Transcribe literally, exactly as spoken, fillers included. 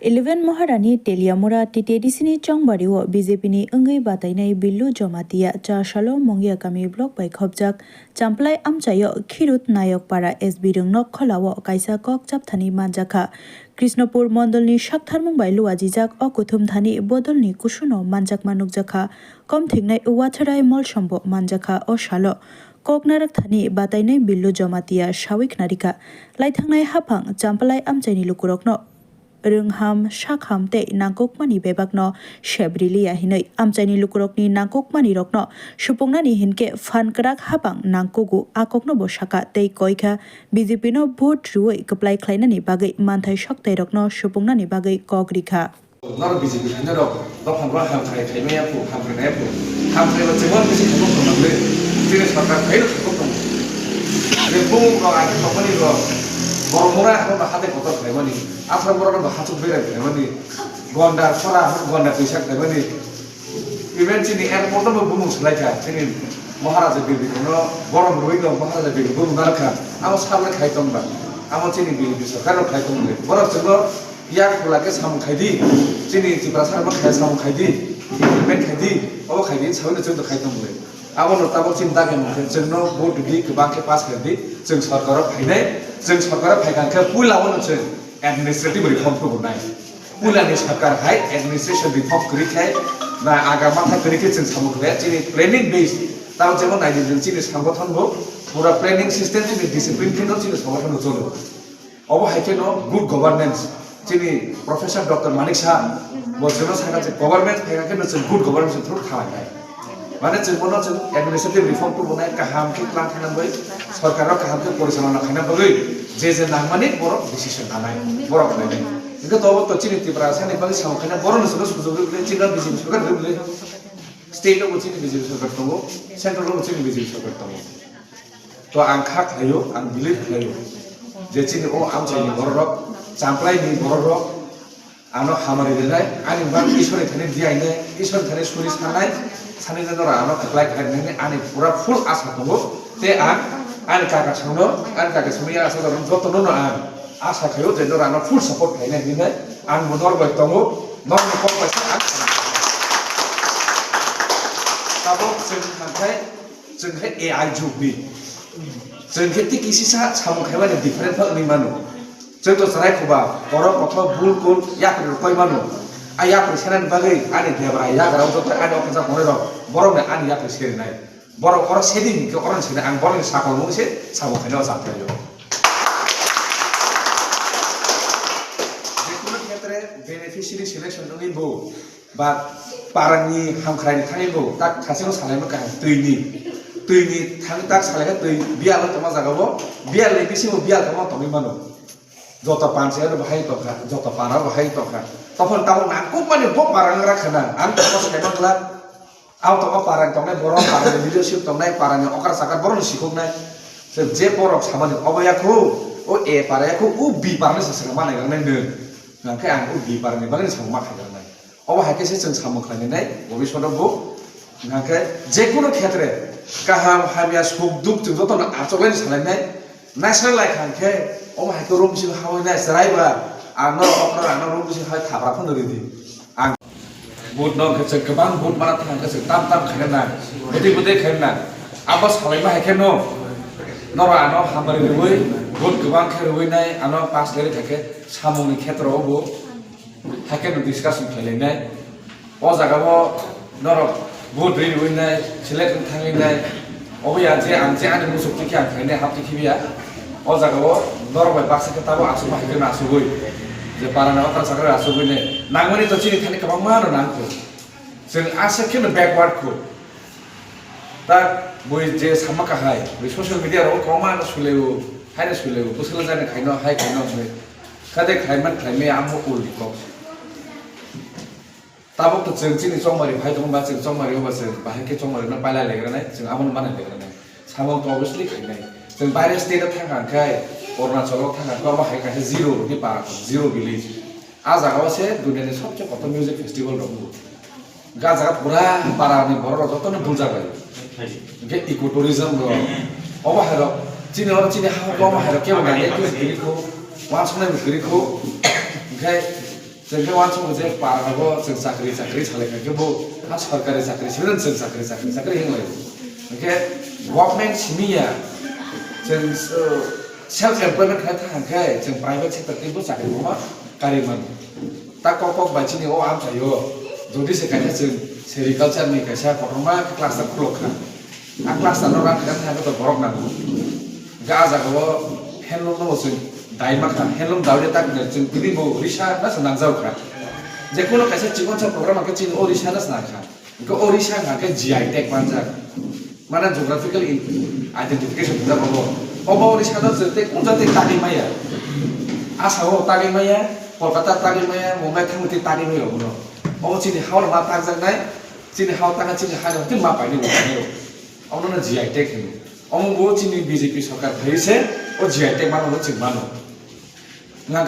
Eleven Maharani Teliamura T T A D C ni chongbario B J P ni wngwi batainai Billu Jamatia cha salo Mongia kami block bai khopjak Champlai amchaio Khirut Nayokpara S B rwngno kholao kaisa kok chapthani manjakha. Krishnapur mondolni saktharmung bai luajijak o kuthum thani bodolni kusuno manjakma nukjakha. Kom thingnai Watharai Molsombo manjakha o salo. Kok narak thani batainai Billu Jamatia sawi khnarikha. Laithangnai haphang Champlai amchaini lukurokno rwngham, sakham tei nangkukmani bebakno sebriliya hinwi amchaini lukurokni nangkukmanirokno supungnani hinkhe phan kwrak hapang nangkugo, a kokno bo saka tei koikha B J P no vote rwui kwplai khlainani bagwi manthai soktairokno supungnani bagwi kok rikha. Norok B J P khainai rok dophano hamkrai khaimaya phu, hamkrai nai phu, hamkrai ba chibon bisi khaibo khornamle, chini sarkar khaino khaibo khornam. Je bumung rok agi tongmani rok, borok mura rok hate kotor khaimani. Aswk borok no hachuk bereng khaimani, gonda sora, gonda twisa khaimani. Even chini airport no bo bumung swlai kha, chini Maharaja Birbikrok no borom rwui no Maharaja Birbikro bumung narwk kha. Amo sabole khai tong ba, amo chini B J P sarkar no khai tong le. Borok chwngno yak pula khe samung khai di, chini Tiprasa no khai samung khai di, implement khai di, obo khai di, saui no chwng to khai tong le. Abono tabok chini dagi mung khe chwngno vote di, kwbang khe pass khe di, chwng sarkaro phainai, chwng sarkaro phaikha khe puila abono chwng administrative reform tubunai. Puilani sarkar hai administration reform kwrwi khe na aga matha kwrwi khe chwng samung khe chini planning based. Tabok jemon nai di chini sangothon bo pura planning system chini discipline khe no chini sangothon no cholo. Obo hai kheno good governance, chini Professor Doctor Manik Saha bo chwngno sakha je government phaikha kheno chwng good governance through khalai nai. Mane chwng bono chwng administrative reform tubunai kaham khe plan khaina bagwi, sorkar rok kaham khe porichalona khaina bagwi je je nangmani borok decision nanai, borok khlainai. Hwnkhe to obo to chini Tiprasani bagwi samung khaina borokno chwngno sujok rwgwi chini B J P sorkar rwgwi state o bo chini B J P sorkar tongo, central o bo chini B J P sorkar tongo. To ang kha khlaio, ang believe khlaio je chini o amchaini bororok, Champlaini bororok ano hamari rinai, ani bang Ishwarni thani diyainai, Ishwarni thani suri sanai, sani jano ano kwplai khlainai ani pura full asa tongo. Tei ang ani kaka songno, ani kaka songno ya asa jotono no ang asa khlaio je noro ano full support khlainai hinwi ang bo nor bai tongo, norni kok bai ang tabok chwng thangkhai. Chwng khe A I jug ni. Chwng khe tei kisisa samung khaimani different phano wngwi mano. Chwng to chwrai khuba, borok kothok bul kul yapri rwkoi mano. A yapri senani bagwi ani debra yagra o joto ani okha jak tongnai rok borokni ani yapri serinai. Borok oro sedi hinkhe oro sedi ang borokni sakol mungwi se samung khainai o jaga o. Jekono khetre beneficiary selection wngwi bo Ba parani hamkhraini thangwi bo tak thasino salaima kaham twini. Twini thang tak salaikha twi biyalo tongma jagao biyalni bisingo biyal tongma tongwi mano. Joto panchayat bo hai tongkha, joto para bo hai tongkha. Tokon tabuk nangkukmani bo para wngkha na, ang tongma salaima glak. Ang tongma parani tongnai borok, parani leadership tongnai, parani okra sakar borokno sikhoknai. Je borok samani obo yakho, o A para yakho, o B parani se swkang manai wngnai nwng. Hwnkhe ang o B parani bagwi samung ma khaijak nai. Obo hai khe se chwng samung khlainai nai, bobishoto bo. Hwnkhe je kono khetre kaham hamya suk duk chwng jotono achoklaini salainai. National lai kha hwnkhe omo hai khe room bising hawi nai chwrai ba ang no okra ang no room bising hawi thapra phano ridi. Ang vote no hwnkhe chwng kwbang vote mana thang hwnkhe chwng tam tam khaina nang, bwtwi bwtwi khaina nang. Abo salaima hai khe no norok ano hamari rwui vote kwbang khe rwui nai ano pass leri kha khe samung ni khetra o bo. Hakhe no discussion khlailainai. O jaga o norok vote ri rwinai, select wng thanglainai. Obo ya je ang je ani muchuk tikhe ang khlainai hap tikhe ya. O jaga o norok bai baksa khe tabuk aswk bai hakhe no asugwi. Je para no okra chakra asugwi nai. Nangmani to chini thani kwbangma no nang kho. Chwng aswk khe no backward kho. Tak bui je sama kahai, bui social media ro kwbangma no suleo, hai no suleo, bwswk jani khaino, hai khaino hwnwi. Kha de khlaiman khlaimaya amo ulni kok. Tabuk to chwng chini chongmari phai tongo ba chwng chongmari o ba chwng bahai khe chongmari no pailai legranai, chwng amo no manai legranai. Samung to obviously khainai. Chwng baire state o thangkha khai, Arunachal o thangkha khai, omo hai kaisa zero ni para, zero village. A jaga o se duniani sobse kotor music festival rok wngo. Ga jaga pura para ni borok rok joto no buljak bai. Hwnkhe eco tourism rok, omo hai rok, chini oro chini ha omo hai rok kebo nang ya kebo kwrwi kho, wansuknai bo kwrwi kho. Hwnkhe Chwng khe uansukgo je para rogo chwng chakri chakri salai kha khe bo ha sorkari chakri simi chwng chakri chakri chakri hinglai. Hwnkhe government simi ya chwng self employment khai thang khe chwng private sector tei bo chakri rokma kari mano. Ta kok kok bai chini o amchaio jodi se kaisa chwng sericulture ni kaisa kotorma cluster khulok kha. A cluster no rang kha khe to borok nango. Hwnkhe a jaga o handloom no bo chwng dai ma kha, handloom dawi tak chwng tini bo risa na se nangjao kha. Je kono kaisa chikonsa program hwnkhe chini o risa na se nang kha. Hwnkhe o risa hwnkha khe G I tag manjak. Mane geographical in-, identification hwnjak obo. Obo o risa no chwng tei kunja tei tagwi maya. Asa o tagwi maya, Kolkata tagwi maya, Mumbai thangwi tei tagwi maya obono. Obo chini ha o ma tagjaknai, chini ha o tagna chini ha no tei ma painai bo painai o. Obono G I tag hino. Omo bo chini B J P sorkar phaiwi se o G I tag mano hwnwi chwng mano. Nga